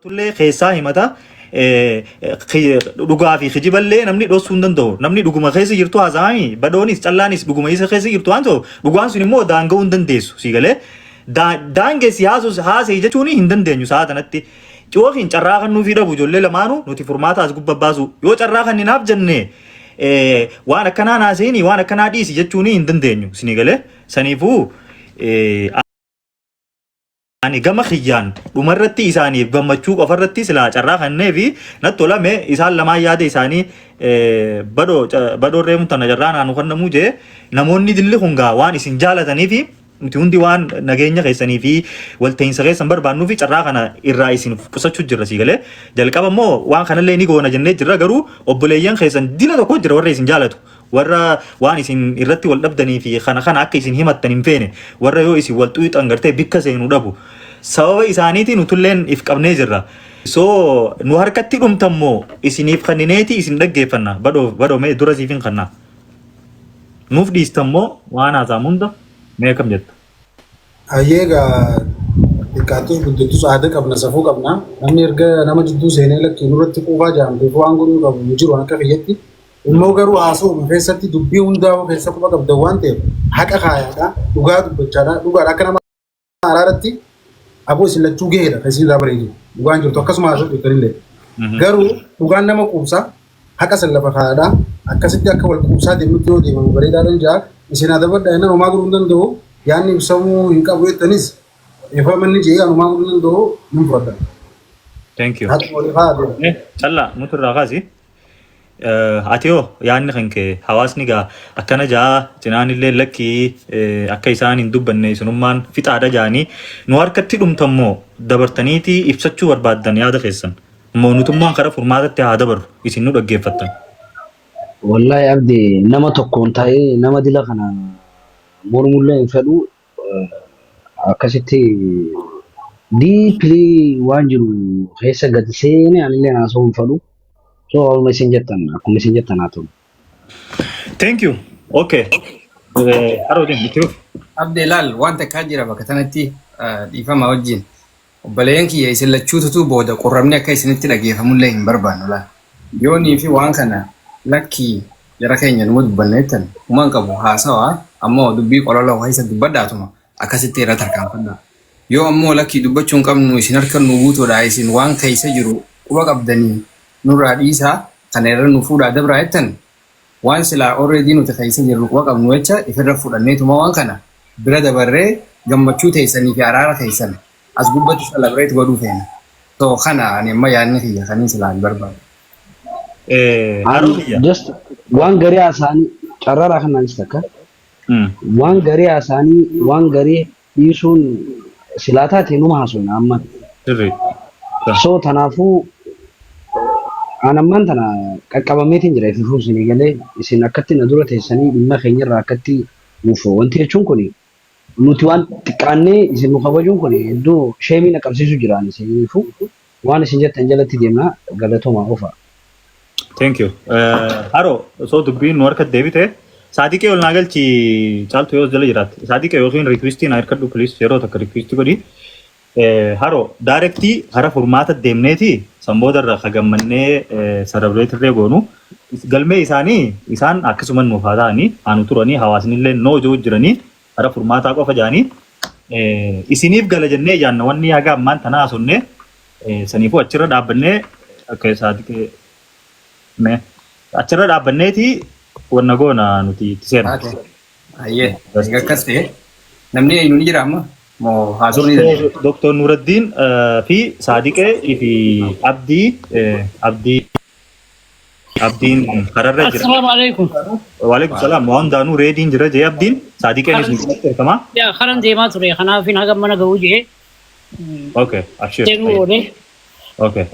Tullee keessaa himata. Dhugaa fi kijiballee namni dhoksuu hin danda'u. Namni dhuguma keessa jirtu haasa'ami. Badoonis callaanis dhuguma isa keessa jirtu waan ta'u dhugaan sun immoo daanga'uu hin dandeessu. Sii galee daangessi haasa'e jechuun hin dandeenyu sa'a kanatti. Yookiin carraa kan nuufii dhabu ijoollee lamaanuu nuti furmaata as gubbaa baasu. Yoo carraa kan ninaaf jenne waan akkanaa naasa'ini waan akkanaa dhiisi jechuun hin dandeenyu. Sii galee saniifuu ani gama kiyyaan dhumarratti isaaniif gammachuu qofarratti silaa carraa kannee fi natti tolame isaan lamaan yaada isaanii badoo badoo reemuun tana carraa naanu kannamuu jee namoonni dilli kun gaa waan isin jaalatanii fi nuti hundi waan nageenya keessanii fi walta'iinsa keessan barbaannuu fi carraa kana irraa isin qusachuu jirra sii galee. Jalqaba immoo waan kanallee ni goona jennee jirra, garuu obboleeyyan keessan dila tokko jira, warra isin jaalatu, warra waan isin irratti wal dhabdanii fi kana kana akka isin himattan hin feene, warra yoo isin wal xuuxan gartee bikka seenuu dhabu. Sababa isaaniitiin nutulleen if qabnee jirra. So nu harkatti dhumtammoo isiniif kannineeti isin dhaggeeffanna. Badoo badoo, mee dura siifin kannaa. Nuuf dhiistammoo waan haasa'amu hunda mee akkam jetta? Hayyee, egaa xiqqaattus guddattus aadaa qabna, safuu qabna. Namni erga nama jidduu seenee lakkii nurratti quufaa jaamteef waan godhuu qabu hin jiru akka kiyyatti. Immoo garuu haasa'uma keessatti dubbii hundaa'uu keessa quba qabdan waan ta'eef haqa kaayaadha, dhugaa dubbachaadha, dhugaadha akka nama araaratti aboo isin lachuu gaheedha kan isin irraa bareedu. Dhugaan jirtu akkasuma haasa'u jirtanillee. Garuu dhugaan nama quubsa, haqa san lafa kaayaadha. Akkasitti akka wal quubsaa deemnutti yoo deemamu bareedaadhaan jaa. Isin adabadha jennaan homaa godhuu hin danda'u. Yaadni ibsamuu hin qabu jettanis ifa manni jee homaa godhuu hin danda'u, hin fudhadha. Thank you. Haqa walii haa deemu. Callaa nuti irraa kaasi. Ati hoo yaadni kan kee? Hawaasni gaa akkana jaa, cinaan illee lakkii akka isaan hin dubbanne isinummaan fixaadha jaanii, nu harkatti dhumtammoo dabartaniitii ibsachuu barbaaddan yaada keessan immoo nutummaan karaa furmaatatti haa dabarru, isin nu dhaggeeffattan. Wallahi Abdi, nama tokkoon ta'ee nama dila kana mormullee hin fedhu. Akkasitti deeply waan jiru keessa gadi seenee anillee haasa'uu hin fedhu. So akkuma isin jettan, akkuma isin jettan haa ta'u. Thank you. Okay. Harootiin itti fufi. Abdee, laal, waan takkaa jira bakka tanatti dhiifama wajjin. Obboleeyyan kiyya, isin lachuututu booda qurramni akka isinitti dhageeffamullee hin barbaannu laal. Yoonii fi waan kana lakkii jara keenya numa dubbanna jettan human qabu, haasawaa ammoo dubbii qololoo keessa dubbadhaatuma akkasitti irra tarkaanfadhaa. Yoo ammoo lakkii dubbachuu hin qabnu, isin harka nu guutuudha, isin waan keessa jiru quba qabdanii, nurraa dhiisaa, kana irra nu fuudhaa dabraa jettan, waan silaa already nuti keessa jirru quba qabnu jecha ifirra fudhanneetuma waan kana bira dabarree gammachuu teessanii fi araara keessan as gubbatti celebrate godhuu feena. So kana ani amma yaadni kiyya kaniin silaa hin barbaadu. Haroo kiyya. Just waan garii haasa'anii carraaraa kanaanis takka waan garii haasa'anii waan garii dhiisuun silaa taate numa haasofna amma. Sirrii. So tanaafuu an ammaan tana qaqqabameetiin jira ififuu isinii galee, isin akkatti na dura teessanii dhimma keenyarraa akkatti nuuf wanti jechuun kun nuti waan xiqqaannee isin nu kabajuun kun hedduu sheemii na qabsiisu jira. Ani isiniifuu waan isin jettan jalatti deemna, galatoomaa qofa. Thank you. Haroo, osoo dubbiin nu harkatti deebite Saadiqee ol naa galchi, caaltu yoo jala jiraatte. Saadiqee yookiin requestii naa hirkadhu please, yeroo takka requestii godhi. Haroo, directii hara furmaata deemneeti san boodarra ka gammannee celebrate irree goonu. Galmee isaanii isaan akkasuma nuuf haa ta'anii haa nu turanii, hawaasni illee noo jiru jiranii hara furmaataa qofa jaanii isiniif gala jennee yaanna wanni haga ammaan tanaa haasofne. Saniifuu achirra dhaabbannee akka Saadiqee mee achirra dhaabbanneeti wanna goona nuti itti seena. Taate. Ayyee, egaa akkas ta'e namni eenyu ni jira amma moo haasa'uu ni dandeenya? Doktor Nuraddiin fi Saadiqee fi Abdii Abdii Abdiin kararra jira. Assalamu alaikum. Waalaikum salaam. Waan hundaanuu readyn jira jee Abdiin. Saadiqeenis ni cinatti argama. Yaa, karan deemaa ture, kanaaf hin haga mana ga'uu jee Okay, abshir. seenuu oole. Okay,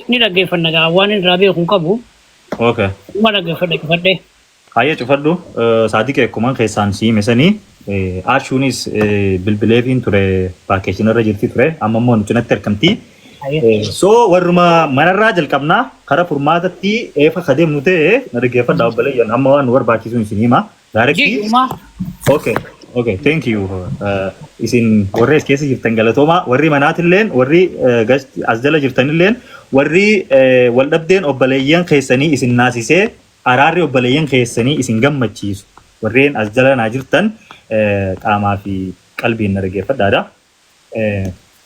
Ni dhaggeeffanna gaa, waan inni irraa beeku hin qabu. okay. Uma dhaggeeffadhe cufadhe. Hayyee, cufadhu. Saadiqee, akkuma keessaan si hime sanii Ashuunis bilbileefiin ture, vacation irra jirti ture, amma immoo nu cinatti argamti. Hayyee. So warruma manarraa jalqabnaa kara furmaatatti eefa ka deemnu ta'e na dhaggeeffadha obboleeyyan, amma waan nu barbaachisu isin hima. Directii. Ji'uma. Okay. Okay, thank you. Isin warri as keessa jirtan galatoomaa, warri manaatilleen, warri as jala jirtanilleen, warri wal dhabdeen obboleeyyan keessanii isin naasisee araarri obboleeyyan keessanii isin gammachiisu. Warreen as jala naa jirtan qaamaa fi qalbiin na dhaggeeffadhaadha.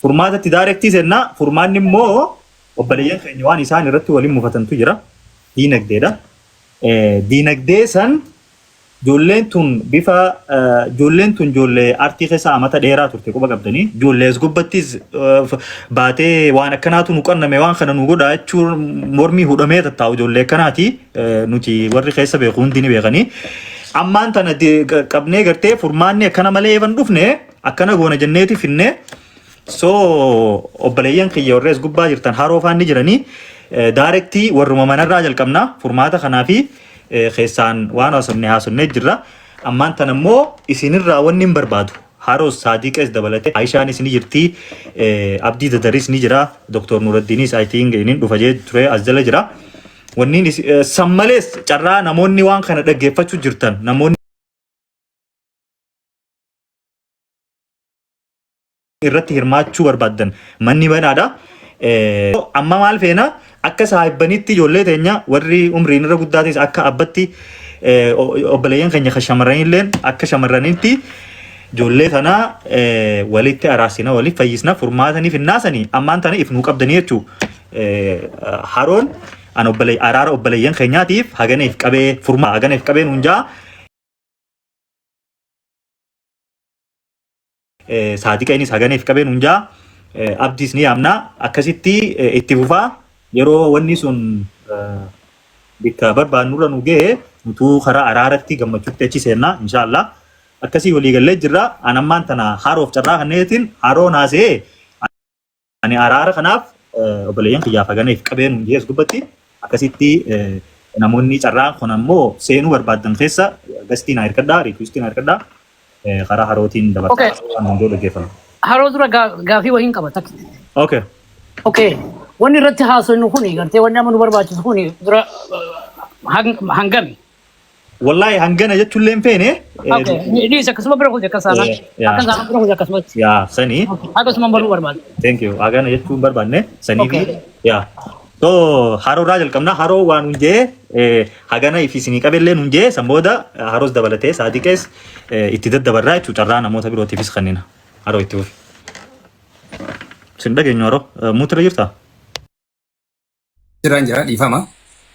Furmaatatti direct sennaa. Furmaanni immoo obboleeyyan keenya waan isaan irratti waliin mufatantu jira. Diinagdeedha. Diinagdee san ijoolleen tun bifa ijoolleen tun ijoollee artii keessa amata dheeraa turte quba qabdanii, ijoollee as gubbattis baatee waan akkanaatu nu qanname, waan kana nu godha jechuun mormii hudhamee tattaa'u ijoollee akkanaati. Nuti warri keessa beeku hundi ni beekanii. Ammaan tana qabnee gartee furmaanni akkana malee eeban dhufne akkana goona jenneeti finne. So obboleeyyan kiyya warri as gubbaa jirtan haroo faan ni jiranii, direct warruma manarraa jalqabna furmaata kanaa fi keessaan waan haasofne haasofnee jirra. Ammaan tana immoo isinirraa wanni hin barbaadu. Haroos Saadiqes dabalatee Aayishaanis ni jirti. Abdii Dadaris ni jira. Dr. Nuraddiinis, I think, inni dhufa jee ture as jala jira. Wanni san malees carraa namoonni waan kana dhaggeeffachuu jirtan, namoonni irratti hirmaachuu barbaaddan, manni banaadha. Amma maal feena? Akka saahibbanitti ijoollee teenya warri umriin irra guddaatis akka abbatti, obboleeyyan keenya kan shamarranilleen akka shamarranitti ijoollee tana walitti araarsina, walitti fayyisna, furmaatanii finnaasanii ammaan tana if nuu qabdanii jechuu. Haroon an obbolee araara obboleeyyan keenyaatiif haganeef qabee, furmaa haganeef qabee nuun jaa. Saadiqa innis haganeef qabee nuun jaa. Abdiis ni yaamna, akkasitti itti fufaa. Yeroo wanni sun bikka barbaannurra nu ga'e nutuu karaa araaratti gammachuutti achi seenna, inshaallah. Akkasii walii gallee jirra. An ammaan tana haroof carraa kanneetiin haroo naasee ani araara kanaaf obboleeyyan kiyyaaf haganeef qabee nuun jees gubbatti akkasitti namoonni carraa kun ammoo seenuu barbaaddan keessa guest naa hirkadhaa, request naa hirkadhaa, karaa harootiin dabarsaa waan hundoo dhaggeeffama. Haroo dura gaafii wayiin qaba takka. Okay. Okay. Wanni irratti haasofnu kuni gartee wanni amma nu barbaachisu kuni dura hangami? Wallahi hangana jechuullee hin feene. Okay. Dhiis, akkasuma bira kuti akka saanaa. Akka saanaa bira kuti akkasumatti. Yaa sanii. Akkasuma baruu barbaada. Thank you. Hagana jechuun barbaanne sanii fi yaa. So haroo irraa jalqabna. Haroo waan hundee hagana if isinii qabellee hundee san booda haroos dabalatee saadiqees itti daddabarraa jechuu, carraa namoota birootiifis kennina. Haroo, itti fufi. Sin dhageenyu, haroo. Muutira jirtaa? Jiraan jira, dhiifama.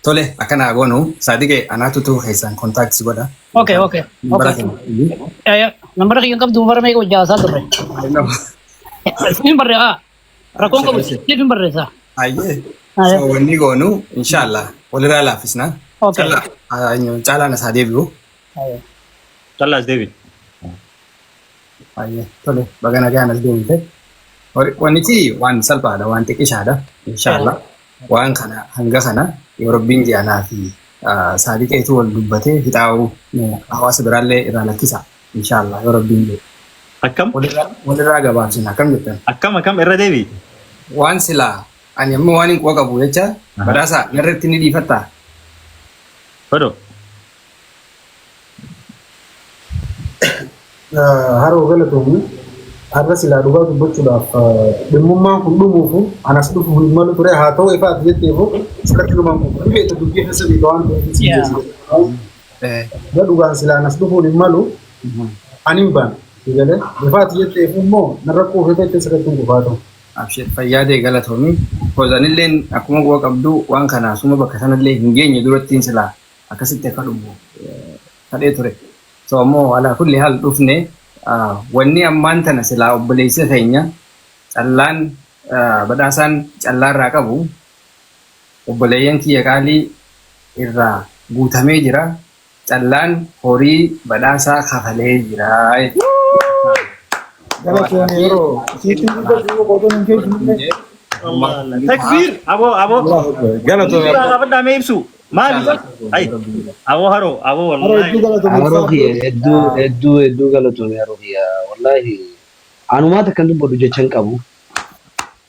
Tole, akkana goonu, Saadiqee anaatutu keessaan contact si godha. Okay. Nambara kiyyan qabdu, bara meeqa hojjaasaa turre. Siin barree rakkoon qabu, siif hin barreessaa. Ayyee. So wanni goonu, inshallah, walirraa laaffisna. Okay. Caalaan asaa deebi'u. Callaas deebi. Ayyee. Tole, baga nagaan as deebite. Wannichi waan salphaadha, waan xiqqishaadha. Inshallah. Waan kana hanga kana yoo Rabbiin ji'anaa fi Saadiqeetu wal dubbatee fixaa'u, hawaasa biraallee irraa lakkisa. Inshallah, yoo Rabbiin jedhe. Akkam? Walirraa gabaabsina, akkam jettan? Akkam, akkam, irra deebi. Waan silaa ani amma waan hin quba qabu jecha badhaasa narratti ni dhiifattaa? Fadho. Haroo, galatoomi. Har'a silaa dhugaa dubbachuudhaaf dhimmummaan kun dhumuufu anas dhufu hin malu ture. Haa ta'u, ifa ati jetteefu sirratti dhumaan kun ni beekta, dubbii keessa beekta waan ta'eef si geessise. Dhugaan silaa anas dhufuun hin malu, ani hin baane. Galee ifa ati jetteefu immoo narra quufee ta'e sirratti hin kufaa ta'u. Abshir, fayyaadee, galatoomi. Kozanilleen akkuma quba qabdu waan kana suma bakka sanallee hin geenye durattiin silaa akkasitti akka dhumu kadhee ture. So ammoo alaa kulli haal dhufne. Wanni ammaan tana silaa obboleessi keenya callaan badhaasaan callaarraa qabu obboleeyyan kiyya qaalii irraa guutamee jira. Callaan horii badhaasaa kafalee jira. Galatoomii, yeroo isiitti dubbatu qotuun hin keessumne. Takbiir! Aboo, aboo. Galatoomii. Irraa gaafadhaa mee ibsu. Maali? Ay, aboo haroo, aboo Haroo, wallahi. hedduu galatoomii. Haroo kiyya, hedduu hedduu hedduu galatoomii, haroo kiyya, wallahi anumaata kan dubbadhu jecha hin qabu,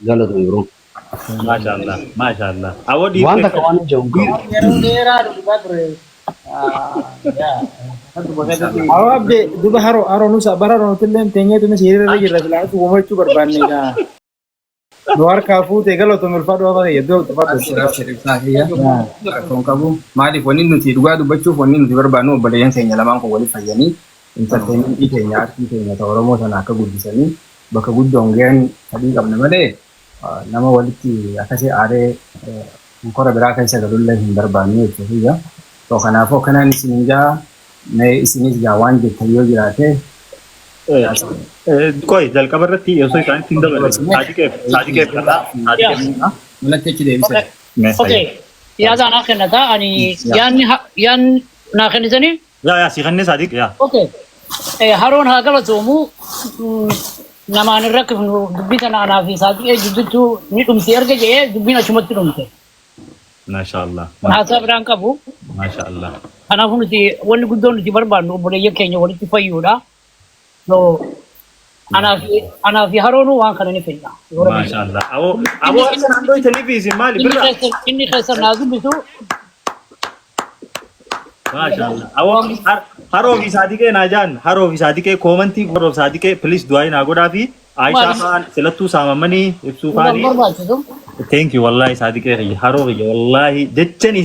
galatoomii bro. Maashaallah, maashaallah. Aboo Waan dhiirri takka waan hin jedhu hin qabu. Yeroo dheeraa dubbataa ture. Yaa. Awwa abde duba haro haro nusa bara haro nutillee teenyeetu mis hiriirra jirra silaa uumachuu barbaanne gaa. Nu harkaa fuutee galatoom ulfaadhu hafa kiyya iddoo ulfaadhu. Abshir abshir ibsaa kiyya. Rakkoon qabu. Maaliif wanni nuti dhugaa dubbachuuf wanni nuti barbaannu obboleeyyan keenya lamaan kun waliif fayyanii intarteementii keenya aartii keenya ta Oromoo tana akka guddisanii bakka guddoon gahan fedhii qabna malee nama walitti akkasii aaree kora biraa keessa galullee hin barbaannu jechuudha. So kanaafuu akkanaan isin jaa mee isinis gaa waan jettan yoo jiraate. Qoy jalqaba irratti osoo isaanitti hin daballe Saadiqeef Saadiqeef carraa Saadiqeef. Manatti achi deebise. Okay. Yaada naa kennataa ani yaanni yaanni naa kennisanii. Yaa yaa si kennee Saadiq yaa. Okay. Haroon haa galatoomu namaan hin rakkifnu dubbii tana anaa fi Saadiqee jidduutti ni dhumti erga jedhee dubbiin achumatti dhumte. Maasha Allah. Haasaa biraan qabu. Maasha Allah. Kanaafuu nuti wanni guddoon nuti barbaannu obboleeyyan keenya walitti fayyuudha. So anaa fi haroonuu waan kana ni fedha. Maasha Allah. Aboo aboo harka naannoo itanii fi isin maali Inni birra? keessa inni keessa naa dubbisu. Maasha Allah. Aboo haroo fi Saadiqee naa jaan haroo fi Saadiqee koomantii haroo fi Saadiqee please du'aa naa godhaa fi Aishaa faan silattuu saamamanii ibsuu Waan faanii. barbaachisu. Thank you wallahi Saadiqee kiyya haroo kiyya wallahi jechan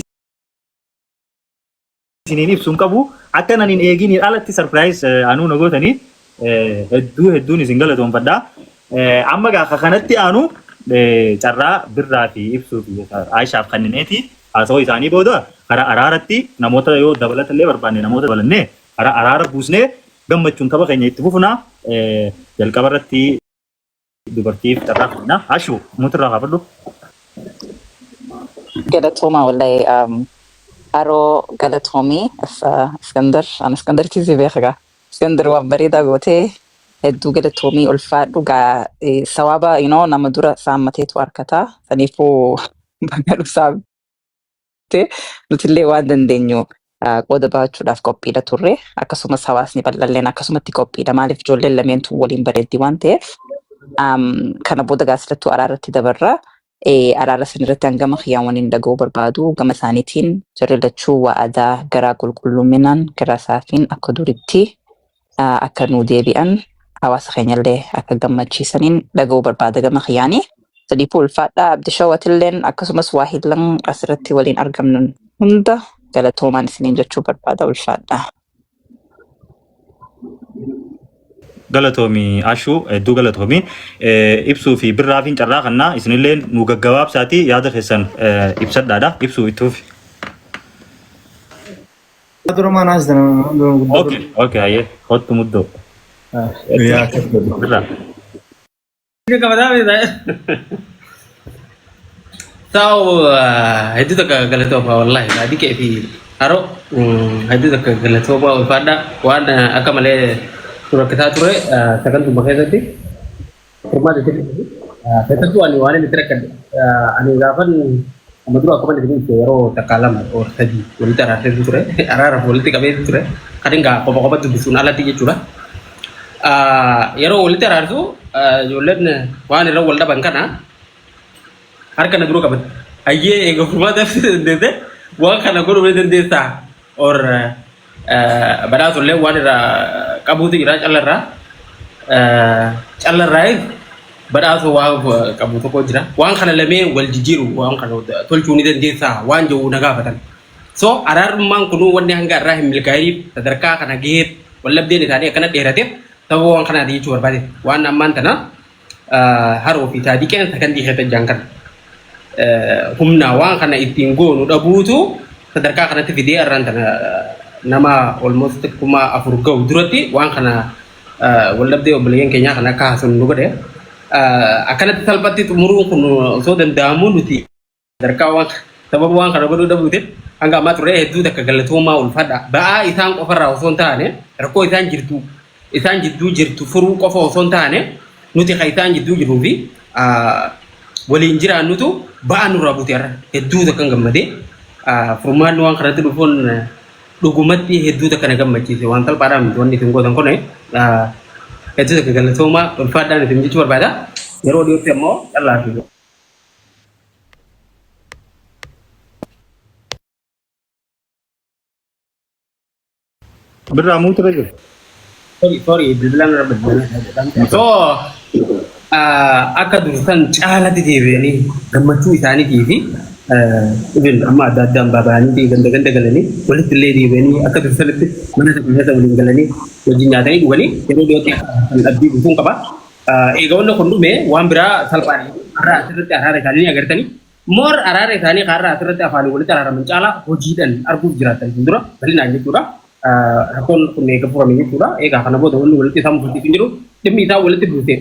isiniin ibsuun qabu akka nan hin eeginiin alatti surprise anuu na gootanii hedduu hedduun isin galatoonfadha. Amma gaafa kanatti aanu carraa birraa fi ibsuu fi Aishaaf kennineeti haasawaa isaanii booda karaa araaratti namoota yoo dabalatallee barbaanne namoota dabalannee karaa araara buusnee gammachuun tapha keenya itti fufna. Jalqaba irratti dubartiif carraa kenna. Ashu mutirraa kaafadhu. Galatooma wallahi haroo galatoomii Iskandar an Iskandar si beeka Iskandar waan bareedaa gootee hedduu galatoomii ulfaadhu gaa sawaaba nama dura saammateetu harkataa saniifuu baga dhusaamte nutillee waan dandeenyu qooda baachuudhaaf qophiidha turre akkasumas hawaasni bal'alleen akkasumatti qophiidha maaliif ijoolleen lameentu waliin bareeddi waan ta'eef kana booda gaasilattuu araaratti dabarra. Araara san irratti hangama kiyyaan waliin dhaga'uu barbaadu gama isaaniitiin jarri lachuu wa'adaa garaa qulqullumminaan garaa saafiin akka duritti akka nuu deebi'an hawaasa keenyallee akka gammachiisaniin dhaga'uu barbaada gama kiyyaanii. Sadiifuu ulfaadhaa Abdishawatilleen akkasumas waa hillan asirratti waliin argamnu hunda galatoomaan isiniin jechuu barbaada ulfaadhaa. Galatoomi Ashuu hedduu galatoomi ibsuu fi birraa fi carraa kannaa isinillee nu gaggabaabsaati yaada keessan ibsadhaadha ibsuu itti fufi. Dura maal haasita nama guddaa. Okay okay hayyee kottu muddoo. Yaa akkas godhu. Birraa. Ta'u hedduu takka galatooma wallahi Saadiqee fi Haroo hedduu takka galatooma ulfaadha waan akka malee nu rakkisaa ture sagantuma keessatti furmaata itti kennu. Keessattuu ani waan inni itti rakkadhe ani gaafan amma dura akkuma isin ibse yeroo takka lama or sadii walitti araarsee ture araaraaf walitti qabee ture kan inni qofa qofa dubbisuun alatti jechuudha. Yeroo walitti araarsu ijoolleen waan irra wal dhaban kana harka na dura qaban. Hayyee eega furmaata dandeesse waan kana godhuu ni dandeessaa or badhaasullee waan irraa qabuutu jira callarraa callarraa badhaasu waan qabu tokko jira. Waan kana lamee wal jijjiiru waan kana tolchuu ni dandeessaa waan jedhu na gaafatan. So araarummaan kunuu wanni hanga irraa hin milkaa'iniif sadarkaa kana gaheef wallabdeen isaanii akkana dheerateef sababa waan kanaati jechuu barbaade. Waan ammaan tana haroo fi taadiqeen sakandii keessa jaan kana. Humna waan kana ittiin goonu dhabuutu sadarkaa kanatti fidee arraan tana nama almost 4,000 gahu duratti waan kana wallabdee obboleeyyan keenyaa kana akka haasofnu nu godhe. Akkanatti salphatti xumuruun kun osoo danda'amu nuti sadarkaa waan sababa waan kana godhuu dhabuutiin hanga ammaa turre hedduu takka galatoomaa ulfaadha. Ba'aa isaan qofarraa osoo hin taane rakkoo isaan jirtu isaan jidduu jirtu furuu qofa osoo hin taane nuti kan isaan jidduu jiruu fi waliin jiraannutu ba'aa nurraa buute har'a hedduu takka gammadee furmaanni waan kanatti dhufuun dhugumatti hedduu takka na gammachiise waan salphaadhaan miti wanni isin gootan kun hedduu takka galatoomaa ulfaadhaan isin jechuu barbaada. Yeroo dhiyootti ammoo callaa fi Birraa muutirra jira. Sorry, sorry, bilbilaan irra bilbilaan. So, akka dursan caalatti deebi'anii gammachuu isaaniitii fi even amma adda addaan baba'anii ganda ganda galanii walitti illee deebi'anii akka dursanitti mana tokko keessa waliin galanii wajjin nyaatanii dhuganii yeroo dhiyootti kan abdii guutuun qaba. Eega wanni kun dhume waan biraa salphaadha. Har'a asirratti araara isaanii agartanii moor araara isaanii har'a asirratti afaanii walitti araaraman caalaa hojiidhaan arguuf jiraatan fuuldura bal'inaan jechuudha. Rakkoon kun eega furame jechuudha. Egaa kana booda wanni walitti isaan mufachiisu hin jiru. Dhimmi isaa walitti buusee.